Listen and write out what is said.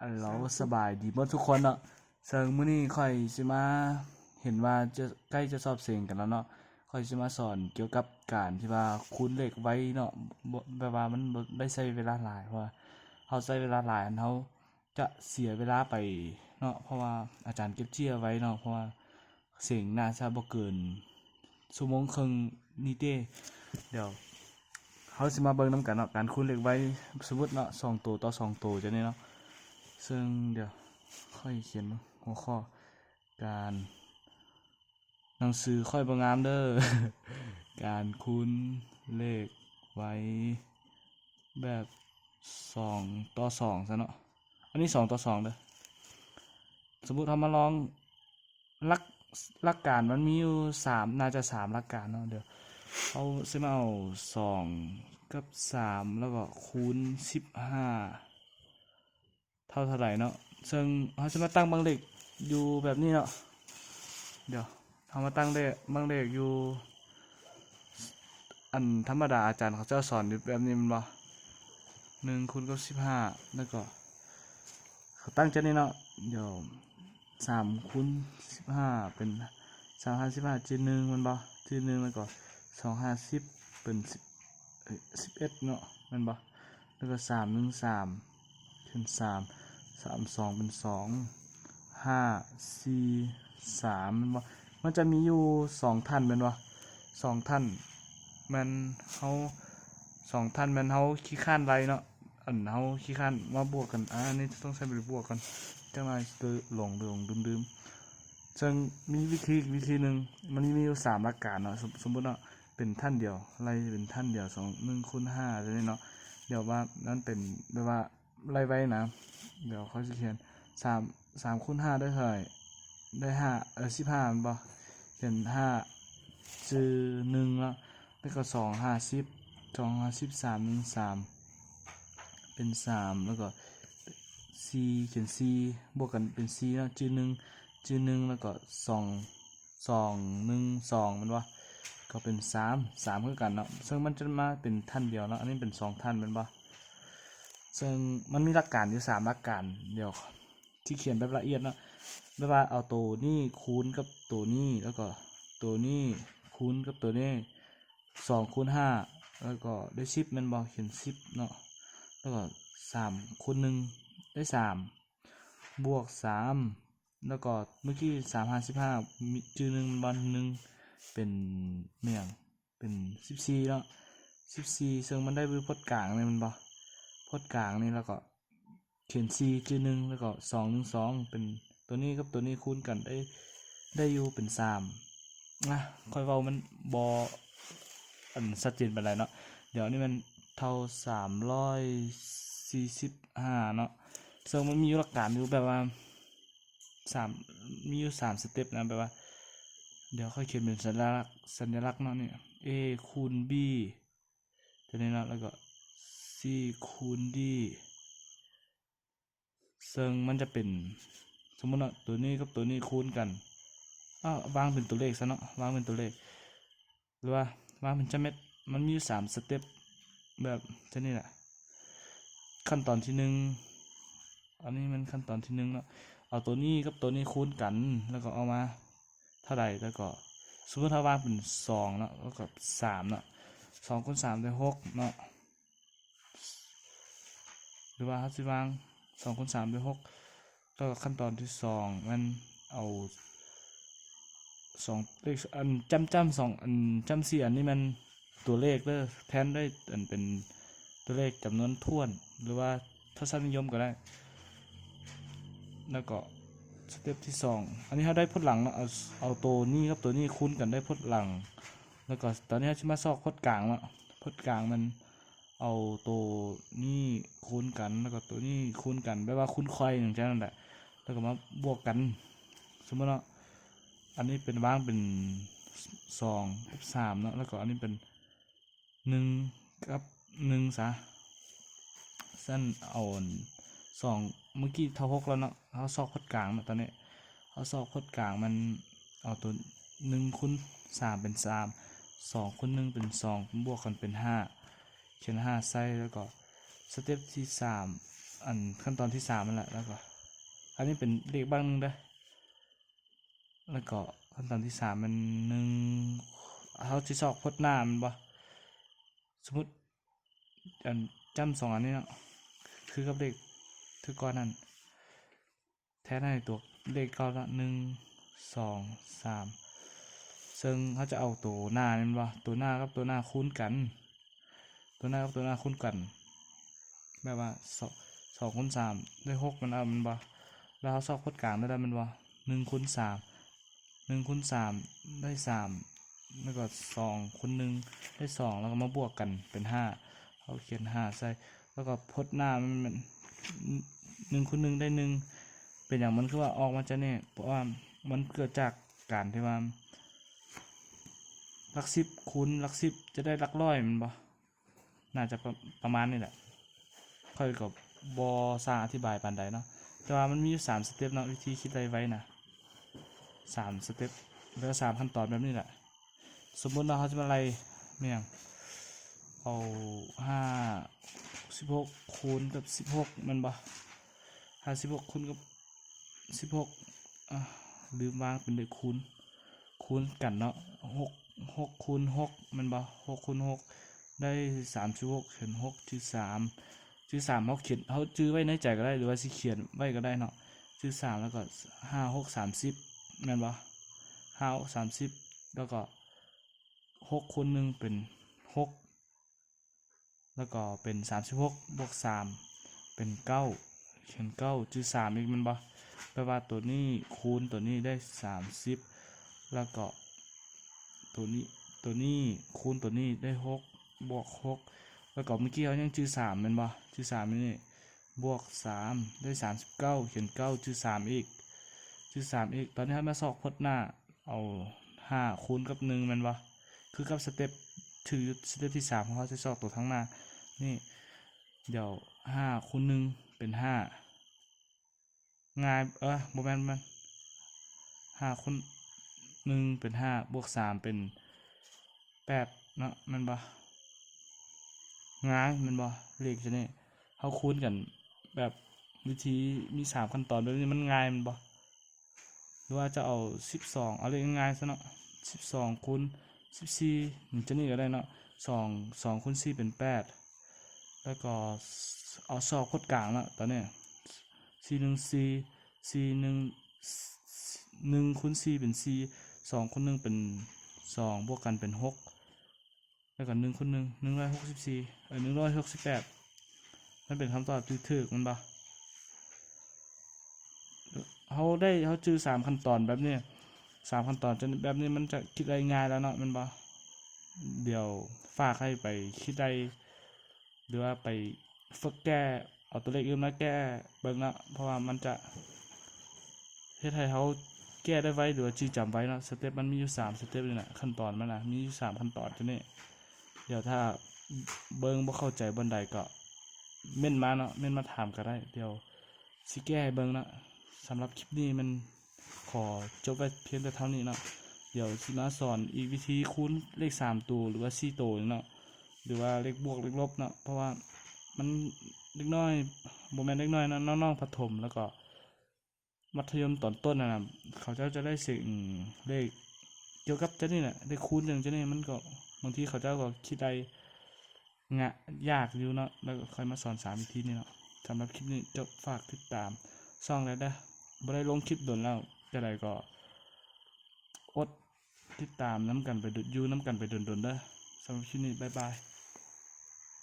ອັນໂຫຼ ສະບາຍດີເບິດທຸກຄົນເນາະ. ເຊິ່ງມື້ນີ້ຂ້ອຍຊິມາ ເຫັນວ່າຈະ ໃກ້ຈະສອບເສັງກັນແລ້ວເນາະ, ຂ້ອຍຊິມາສອນກ່ຽວກັບການທີ່ວ່າຄູນເລກໄວເນາະ, ບໍ່ ແບບວ່າມັນບໍ່ໄດ້ໃຊ້ເວລາຫຼາຍ, ເພາະວ່າເຮົາໃຊ້ເວລາຫຼາຍ ອັນເຮົາຈະເສຍເວລາໄປເນາະ, ເພາະວ່າອາຈານເກັບເຈ້ຍໄວ້ເນາະ, ເພາະວ່າ ເສັງໜ້າຈະບໍ່ເກີນຊົ່ວໂມງເຄິ່ງນີ້ເດ້. ດຽວເຮົາຊິມາເບິ່ງນຳກັນເນາະ, ການຄູນເລກໄວ ສົມມຸດເນາະ ສອງໂຕຕໍ່ສອງໂຕຈັ່ງນີ້ເນາະ. ເຊິ່ງດຽວຂ້ອຍຂຽນຫົວຂໍ້ ການ ໜັງສືຂ້ອຍບໍ່ງາມເດີ, ການຄູນເລກໄວແບບສອງຕໍ່ສອງຊະເນາະ. ອັນນີ້ສອງຕໍ່ສອງເດີ. ສົມມຸດເຮົາມາລອງ ຫຼັກ ຫຼັກການມັນມີຢູ່ສາມ ໜ້າຈະສາມຫຼັກການເນາະ. ດຽວເຮົາຊິມາເອົາສອງກັບສາມ ແລ້ວກໍຄູນສິບຫ້າ ເທົ່າເທົ່າໃດເນາະ. ເຊິ່ງເຮົາຊິມາຕັ້ງບັ້ງເລກຢູ່ແບບນີ້ເນາະ. ດຽວເຮົາມາຕັ້ງເລກ ບັ້ງເລກຢູ່ ອັນທຳມະດາອາຈານເຂົາເຈົ້າສອນຢູ່ແບບນີ້ແມ່ນບໍ່? ໜຶ່ງຄູນກັບສິບຫ້າ ແລ້ວກໍເຂົາຕັ້ງຈັ່ງນີ້ເນາະ. ດຽວສາມຄູນສິບຫ້າເປັນສາມຫ້າສິບຫ້າ ຈື່ໜຶ່ງແມ່ນບໍ່? ຈື່ໜຶ່ງ ແລ້ວກໍສອງຫ້າສິບເປັນສິບ ເອີ ສິບເອັດເນາະ ແມ່ນບໍ່? ແລ້ວກໍສາມໜຶ່ງສາມ ເປັນສາມ ສາມສອງເປັນສອງ ຫ້າສີ່ສາມ ແມ່ນບໍ່? ມັນຈະມີຢູ່ສອງຖັນແມ່ນບໍ່? ສອງຖັນ ແມ່ນເຮົາ ສອງຖັນແມ່ນເຮົາຂີ້ຄ້ານໄລ່ເນາະ, ອັນເຮົາຂີ້ຄ້ານມາບວກກັນ. ອາ ອັນນີ້ຕ້ອງໃຊ້ໄປບວກກ່ອນ, ຈັກໜ່ອຍຊິຫຼົງໆລືມໆ. ເຊິ່ງມີວິທີ ວິທີໜຶ່ງ ມັນມີຢູ່ສາມຫຼັກການເນາະ. ສົມ ສົມມຸດເນາະ ເປັນຖັນດຽວ ໄລ່ເປັນຖັນດຽວ ສອງ ໜຶ່ງຄູນຫ້າ ຈັ່ງຊີ້ເນາະ. ດຽວວ່າມັນເປັນແບບວ່າໄລ່ໄວນະ. ດຽວຂ້ອຍຊິຂຽນ ສາມ ສາມຄູນຫ້າໄດ້ເທົ່າໃດ? ໄດ້ຫ້າ ເອີ ສິບຫ້າແມ່ນບໍ່? ຂຽນຫ້າ ຈື່ໜຶ່ງເນາະ, ແລ້ວກໍສອງຫ້າສິບ ສອງຫ້າສິບ ສາມໜຶ່ງສາມ ເປັນສາມ ແລ້ວກໍສີ່ ຂຽນສີ່ ບວກກັນເປັນສີ່ເນາະ, ຈື່ໜຶ່ງ ຈື່ໜຶ່ງ ແລ້ວກໍສອງ ສອງໜຶ່ງສອງ ແມ່ນບໍ່? ກໍເປັນສາມ ສາມຄືກັນເນາະ. ເຊິ່ງມັນຈະມາເປັນຖັນດຽວເນາະ, ອັນນີ້ເປັນສອງຖັນແມ່ນບໍ່? ເຊິ່ງມັນມີຫຼັກການຢູ່ສາມຫຼັກການ. ດຽວຊິຂຽນແບບລະອຽດເນາະ, ແບບວ່າເອົາໂຕນີ້ຄູນກັບໂຕນີ້ ແລ້ວກໍໂຕນີ້ຄູນກັບໂຕນີ້ ສອງຄູນຫ້າ ແລ້ວກໍໄດ້ສິບແມ່ນບໍ່? ຂຽນສິບເນາະ, ແລ້ວກໍສາມຄູນໜຶ່ງໄດ້ສາມ ບວກສາມ ແລ້ວກໍເມື່ອກີ້ສາມຫ້າສິບຫ້າ ມີ ຈື່ໜຶ່ງແມ່ນບໍ່? ໜຶ່ງ ເປັນແມ່ນຫຍັງ? ເປັນສິບສີ່ເນາະ, ສິບສີ່ ເຊິ່ງມັນໄດ້ຢູ່ພົດກາງນີ້ແມ່ນບໍ່? ພົດກາງນີ້ ແລ້ວກໍ ຂຽນສີ່ ຈື່ໜຶ່ງ ແລ້ວກໍສອງໜຶ່ງສອງ ເປັນ ໂຕນີ້ກັບໂຕນີ້ຄູນກັນໄດ້ ໄດ້ຢູ່ເປັນສາມ. ນະ ຂ້ອຍເວົ້າມັນບໍ່ ອັນ ຊັດເຈນປານໃດເນາະ. ດຽວນີ້ມັນເທົ່າສາມຮ້ອຍສີ່ສິບຫ້າເນາະ, ເຊິ່ງມັນມີຢູ່ຫຼັກການຢູ່ແບບວ່າ ສາມ ມີຢູ່ສາມສະເຕັບນະ, ແບບວ່າ ດຽວຂ້ອຍຂຽນເປັນສັນຍະລັກ ສັນຍະລັກເນາະ, ນີ້ A ຄູນ B ຕົວນີ້ເນາະ, ແລ້ວກໍ C ຄູນ D ເຊິ່ງມັນຈະເປັນ ສົມມຸດເນາະ ຕົວນີ້ກັບຕົວນີ້ຄູນກັນ, ເອົາ ວາງເປັນຕົວເລກຊະເນາະ, ວາງເປັນຕົວເລກ ຫຼືວ່າວາງເປັນຈຳແມັດ. ມັນມີຢູ່ສາມສະເຕັບແບບນີ້ແຫຼະ. ຂັ້ນຕອນທີໜຶ່ງ ອັນນີ້ແມ່ນຂັ້ນຕອນທີໜຶ່ງເນາະ, ເອົາຕົວນີ້ກັບຕົວນີ້ຄູນກັນ ແລ້ວກໍເອົາມາເທົ່າໃດ? ແລ້ວກໍສົມມຸດເຮົາວາງເປັນສອງເນາະ, ແລ້ວກໍສາມເນາະ, ສອງຄູນສາມໄດ້ຫົກເນາະ. ຫຼືວ່າເຮົາຊິວາງສອງຄູນສາມໄດ້ຫົກ. ແລ້ວກໍຂັ້ນຕອນທີສອງແມ່ນເອົາສອງເລກ ອັນຈ້ຳໆ ສອງອັນຈ້ຳສີ່ອັນນີ້ແມ່ນຕົວເລກເດີ, ແທນດ້ວຍອັນເປັນຕົວເລກຈຳນວນຖ້ວນ ຫຼືວ່າທົດສະນິຍົມກໍໄດ້. ແລ້ວກໍສະເຕັບທີສອງ ອັນນີ້ເຮົາໄດ້ພົດຫຼັງເນາະ, ເອົາ ເອົາໂຕນີ້ກັບໂຕນີ້ຄູນກັນໄດ້ພົດຫຼັງ. ແລ້ວກໍຕອນນີ້ເຮົາຊິມາຊອກພົດກາງເນາະ, ພົດກາງແມ່ນ ເອົາໂຕນີ້ຄູນກັນ ແລ້ວກໍໂຕນີ້ຄູນກັນ ແບບວ່າຄູນໄຂວ່ຈັ່ງຊັ້ນນັ້ນແຫຼະ, ແລ້ວກໍມາບວກກັນ. ສົມມຸດເນາະ ອັນນີ້ເປັນ ວາງເປັນສອງກັບສາມເນາະ, ແລ້ວກໍອັນນີ້ເປັນໜຶ່ງກັບໜຶ່ງຊະ. ຊັ້ນເອົາອັນສອງ ເມື່ອກີ້ເທົ່າຫົກແລ້ວເນາະ, ເຮົາຊອກພົດກາງເນາະ, ຕອນນີ້ເຮົາຊອກພົດກາງ ມັນເອົາໂຕໜຶ່ງຄູນສາມເປັນສາມ, ສອງຄູນໜຶ່ງເປັນສອງ ບວກກັນເປັນຫ້າ ຂຽນຫ້າໃສ່. ແລ້ວກໍສະເຕັບທີສາມ ອັນຂັ້ນຕອນທີສາມຫັ້ນແຫຼະ. ແລ້ວກໍອັນນີ້ເປັນເລກບັ້ງໜຶ່ງເດີ ແລ້ວກໍຂັ້ນຕອນທີສາມແມ່ນໜຶ່ງ ເຮົາຊິຊອກພົດໜ້າແມ່ນບໍ່? ສົມມຸດ ອັນຈ້ຳສອງອັນນີ້ເນາະ ຄືກັບເລກເທື່ອກ່ອນນັ້ນ ແທນໃຫ້ຕົວເລກເກົ່າເນາະ ໜຶ່ງ ສອງ ສາມ ເຊິ່ງເຮົາຈະເອົາໂຕໜ້າແມ່ນບໍ່? ໂຕໜ້າກັບໂຕໜ້າຄູນກັນ ໂຕໜ້າກັບໂຕໜ້າຄູນກັນ ແບບວ່າ ສ- ສອງຄູນສາມໄດ້ຫົກ ມັນເອົາແມ່ນບໍ່? ແລ້ວເຮົາຊອກຄົນກາງໄດ້ແລ້ວແມ່ນບໍ່? ໜຶ່ງຄູນສາມ ໜຶ່ງຄູນສາມໄດ້ສາມ ແລ້ວກໍສອງຄູນໜຶ່ງໄດ້ສອງ ແລ້ວກໍມາບວກກັນເປັນຫ້າ ເຮົາຂຽນຫ້າໃສ່ ແລ້ວກໍພົດໜ້າມັນ ໜຶ່ງຄູນໜຶ່ງໄດ້ໜຶ່ງ. ເປັນຫຍັງມັນຄືວ່າອອກມາຈາກນີ້? ເພາະວ່າມັນເກີດຈາກການທີ່ວ່າ ຫຼັກສິບຄູນຫຼັກສິບຈະໄດ້ຫຼັກຮ້ອຍແມ່ນບໍ່? ໜ້າຈະປະ ປະມານນີ້ແຫຼະ ຂ້ອຍກໍບໍ່ຊ່າງອະທິບາຍປານໃດເນາະ ແຕ່ວ່າມັນມີຢູ່ສາມສະເຕັບເນາະ ວິທີຄິດໄລ່ໄວນະ ສາມສະເຕັບ ແລ້ວກໍສາມຂັ້ນຕອນແບບນີ້ແຫຼະ. ສົມມຸດເນາະ ເຮົາຈະມາໄລ່ແມ່ນຫຍັງ ເອົາຫ້າ ສິບຫົກຄູນກັບສິບຫົກແມ່ນບໍ່? ຫ້າ ສິບຫົກຄູນກັບສິບຫົກ ອາ ລືມວາງເປັນເລກຄູນ ຄູນກັນເນາະ ຫົກ ຫົກຄູນຫົກແມ່ນບໍ່? ຫົກຄູນຫົກໄດ້ສາມສິບຫົກ ຂຽນຫົກ ຈື່ສາມ ຈື່ສາມ ເຮົາຂຽນ ເຮົາຈື່ໄວ້ໃນໃຈກໍໄດ້ ຫຼືວ່າຊິຂຽນໄວ້ກໍໄດ້ເນາະ ຈື່ສາມ ແລ້ວກໍຫ້າຫົກສາມສິບແມ່ນບໍ່? ຫ້າຫົກສາມສິບ ແລ້ວກໍຫົກຄູນໜຶ່ງເປັນຫົກ ແລ້ວກໍເປັນສາມສິບຫົກ ບວກສາມເປັນເກົ້າ ຂຽນເກົ້າ ຈື່ສາມອີກແມ່ນບໍ່? ແປວ່າໂຕນີ້ຄູນໂຕນີ້ໄດ້ສາມສິບ ແລ້ວກໍໂຕນີ້ ໂຕນີ້ຄູນໂຕນີ້ໄດ້ຫົກ ບວກຫົກ ແລ້ວກໍເມື່ອກີ້ເຮົາຍັງຈື່ສາມແມ່ນບໍ່? ຈື່ສາມຢູ່ນີ້ ບວກສາມໄດ້ສາມສິບເກົ້າ ຂຽນເກົ້າ ຈື່ສາມອີກ ຈື່ສາມອີກ. ຕອນນີ້ເຮົາມາຊອກພົດໜ້າ ເອົາຫ້າຄູນກັບໜຶ່ງແມ່ນບໍ່? ຄືກັບສະເຕັບ ຖືສະເຕັບທີສາມຂອງເຮົາ ຊິຊອກໂຕທາງໜ້ານີ້ ດຽວຫ້າຄູນໜຶ່ງເປັນຫ້າ ງ່າຍ ເອີ ບໍ່ແມ່ນ ບໍ່ແມ່ນ ຫ້າຄູນໜຶ່ງເປັນຫ້າ ບວກສາມເປັນແປດເນາະ ແມ່ນບໍ່? ງ່າຍແມ່ນບໍ່? ເລກຊະນີ້ ເຮົາຄູນກັນແບບວິທີມີສາມຂັ້ນຕອນແບບນີ້ ມັນງ່າຍແມ່ນບໍ່? ຫຼືວ່າຈະເອົາສິບສອງ ເອົາເລກງ່າຍໆຊະເນາະ ສິບສອງຄູນສິບສີ່ ຈັ່ງຊີ້ກໍໄດ້ເນາະ ສອງ ສອງຄູນສີ່ເປັນແປດ ແລ້ວກໍເອົາຊອກຄົນກາງເນາະ ຕອນນີ້ ສີ່ໜຶ່ງສີ່ ສີ່ໜຶ່ງ ໜຶ່ງຄູນສີ່ເປັນສີ່ ສອງຄູນໜຶ່ງເປັນສອງ ບວກກັນເປັນຫົກ ແລ້ວກໍໜຶ່ງຄູນໜຶ່ງ ໜຶ່ງຮ້ອຍຫົກສິບສີ່ ເອີ ໜຶ່ງຮ້ອຍຫົກສິບແປດ ມັນເປັນຄຳຕອບທີ່ຖືກແມ່ນບໍ່? ເຮົາໄດ້ ເຮົາຈື່ສາມຂັ້ນຕອນແບບນີ້ ສາມຂັ້ນຕອນແບບນີ້ ມັນຈະຄິດໄລ່ງ່າຍແລ້ວເນາະ ແມ່ນບໍ່? ດຽວຝາກໃຫ້ໄປຄິດໄລ່ ຫຼືວ່າໄປຝຶກແກ້ ເອົາຕົວເລກອື່ນມາແກ້ເບິ່ງເນາະ ເພາະວ່າມັນຈະເຮັດໃຫ້ເຮົາແກ້ໄດ້ໄວ ຫຼືວ່າຈື່ຈຳໄວເນາະ. ສະເຕັບມັນມີຢູ່ສາມສະເຕັບນີ້ນະ ຂັ້ນຕອນມັນນະ ມີຢູ່ສາມຂັ້ນຕອນຕົວນີ້. ດຽວຖ້າເບິ່ງບໍ່ເຂົ້າໃຈບ່ອນໃດກໍເມັ້ນມາເນາະ ເມັ້ນມາຖາມກໍໄດ້ ດຽວຊິແກ້ໃຫ້ເບິ່ງເນາະ. ສຳລັບຄລິບນີ້ແມ່ນ ຂໍຈົບໄວ້ພຽງແຕ່ເທົ່ານີ້ເນາະ. ດຽວຊິມາສອນອີກວິທີຄູນເລກສາມໂຕ ຫຼືວ່າສີ່ໂຕນີ້ເນາະ ຫຼືວ່າເລກບວກເລກລົບເນາະ. ເພາະວ່າມັນເດັກນ້ອຍ ບໍ່ແມ່ນເດັກນ້ອຍເນາະ ນ້ອງໆປະຖົມ ແລ້ວກໍມັດທະຍົມຕອນຕົ້ນຫັ້ນນະ ເຂົາເຈົ້າຈະໄດ້ເສັງເລກກ່ຽວກັບຈາກນີ້ແຫຼະ ເລກຄູນຫຍັງຈາກນີ້ ມັນກໍບາງທີເຂົາເຈົ້າກໍຄິດໄດ້ ງະ ຍາກຢູ່ເນາະ ແລ້ວກໍຄ່ອຍມາສອນສາມວິທີນີ້ເນາະ. ສຳລັບຄລິບນີ້ຈົບ ຝາກຕິດຕາມຊ່ອງແດ່ເດີ ບໍ່ໄດ້ລົງຄລິບດົນແລ້ວ ຈັ່ງໃດກໍອົດຕິດຕາມນຳກັນໄປ ຢູ່ນຳກັນໄປດົນໆເດີ. ສຳລັບຄລິບນີ້ ບາຍບາຍ.